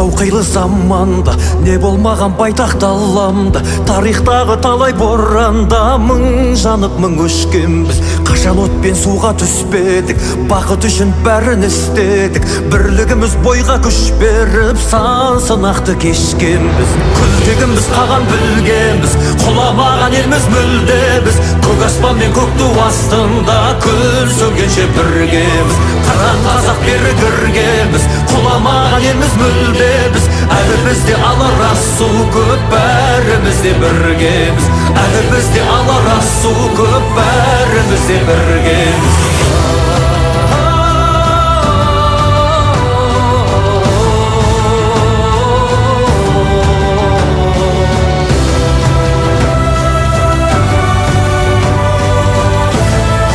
Қыстау қилы заманда, не болмаған байтақ даламда. Тарихтағы талай боранда мың жанып, мың өшкенбіз. Қашан от пен суға түспедік, бақыт үшін бәрін істедік. Бірлігіміз бойға күш беріп, сан сынақты кешкенбіз. Күлтегінбіз, қаған білгенбіз, құламаған елміз мүлде біз. Көк аспан мен көк ту астында күн сөнгенше біргеміз. Қыран қазақ, берік іргеміз, құламаған елміз мүлде біз. Әлі бізде алар асу көп, бәріміз де біргеміз. Әлі бізде алар асу көп, бәріміз де біргеміз.